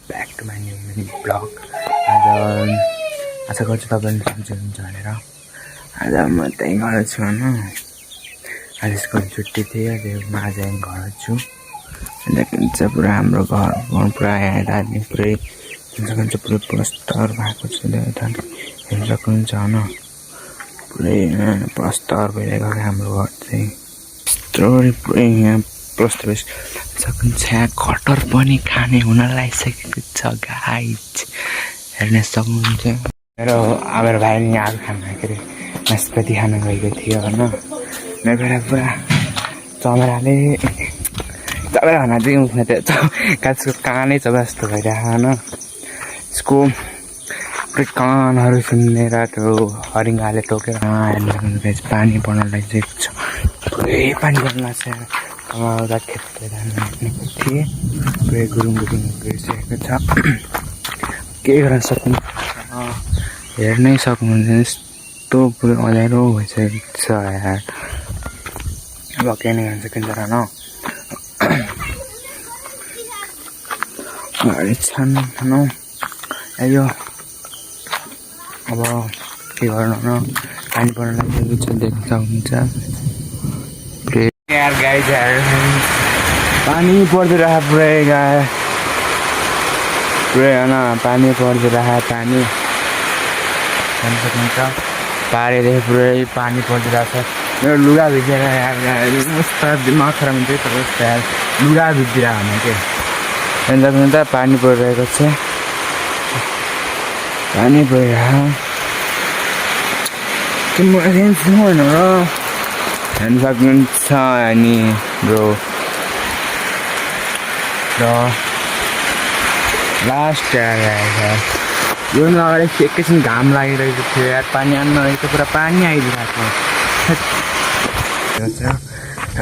back to my new mini vlog. आज आशा गर्छु तपाईँले सन्चै हुनुहुन्छ भनेर। आज म त्यहीँ घर छु होइन। आज स्कुल छुट्टी थियो, त्यही म आज यहीँ घर छु। अन्त पुरा हाम्रो घर पुरा यहाँ दार्जिलिङ पुरै पुरै प्लास्टर भएको छ। हेर्न सक्नुहुन्छ होइन, पुरै प्लास्टर भइरहेको हाम्रो घर चाहिँ पुरै यहाँ प्लास्टर सक्नुहुन्छ। यहाँ कटर पनि खाने हुन लागिसकेको छ गाइज, हेर्न सक्नुहुन्छ। मेरो भाइ नि आलु खान के अरे नास्पाती खान गएको थियो होइन। मेरो पुरा चमराले भन्न चाहिँ उठ्न त्यो गाछको कानै चबा जस्तो भइरहेको होइन। यसको पुरै कानहरू सुन्नेर त्यो हरिङ्गाले टोकेर हेर्नु पानी पर्न लागिसकेको छ। पुरै पानी पर्न लाग्छ। खेतले धान रोप्नेको थिएँ, पुरै गुरुङ गरिसकेको छ। के गर्न सक्नु, हेर्नै सक्नुहुन्छ। यस्तो पुरै अँध्यारो भइसकेको छ यार। अब के नै गर्न सकिन्छ र न। छन् भनौँ यो अब के गर्नु न, पानी पर्न लागिसकेको छ, देख्न सक्नुहुन्छ। यार गाईहरू पानी पर्दिरहेको पुरै गाई पुरै होइन, पानी पर्दिरहेको पानी हेर्न सक्नुहुन्छ। पारेदेखि पुरै पानी पर्दिरहेको छ। मेरो लुगा भिजेर यार दिमाग खराब हुन्छ त यार, लुगा भिजिरहेको हुन के हेर्न सक्नुहुन्छ। पानी परिरहेको छ, पानी परिरहेको के म होइन र हेर्न सक्नुहुन्छ। अनि ब्रो र लास्ट यो अगाडि एकैछिन घाम लागिरहेको थियो यार, पानी आउनु नरहेको पुरा पानी आइदिरहेको छ।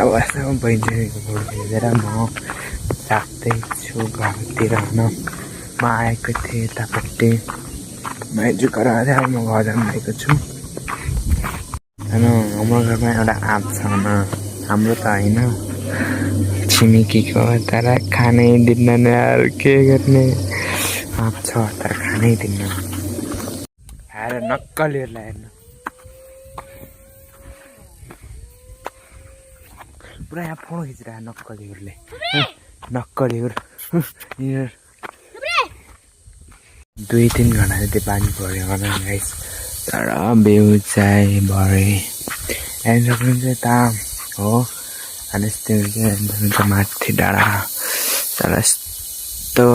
अब यस्तो भइसकेको फोटो हेरेर म राख्दैछु घरतिर होइन। म आएको थिएँ यतापट्टि, म हिजो कराएर म घर जानु आएको छु होइन। हाम्रो घरमा एउटा आँप छ होइन, हाम्रो त होइन छिमेकीको, तर खानै दिन्न यार, के गर्ने। आँप छ तर खानै दिन्न। खाएर नक्कलीहरूलाई हेर्नु पुरा यहाँ फोटो खिचिरहेको नक्कलीहरूले। नक्कलीहरू 2-3 घन्टा जति पानी पऱ्यो होला गाइस, तर बेउ चाहिँ भरे हेर्न सक्नुहुन्छ। यता हो अनि यस्तो हेर्न सक्नुहुन्छ माथि डाँडा तर यस्तो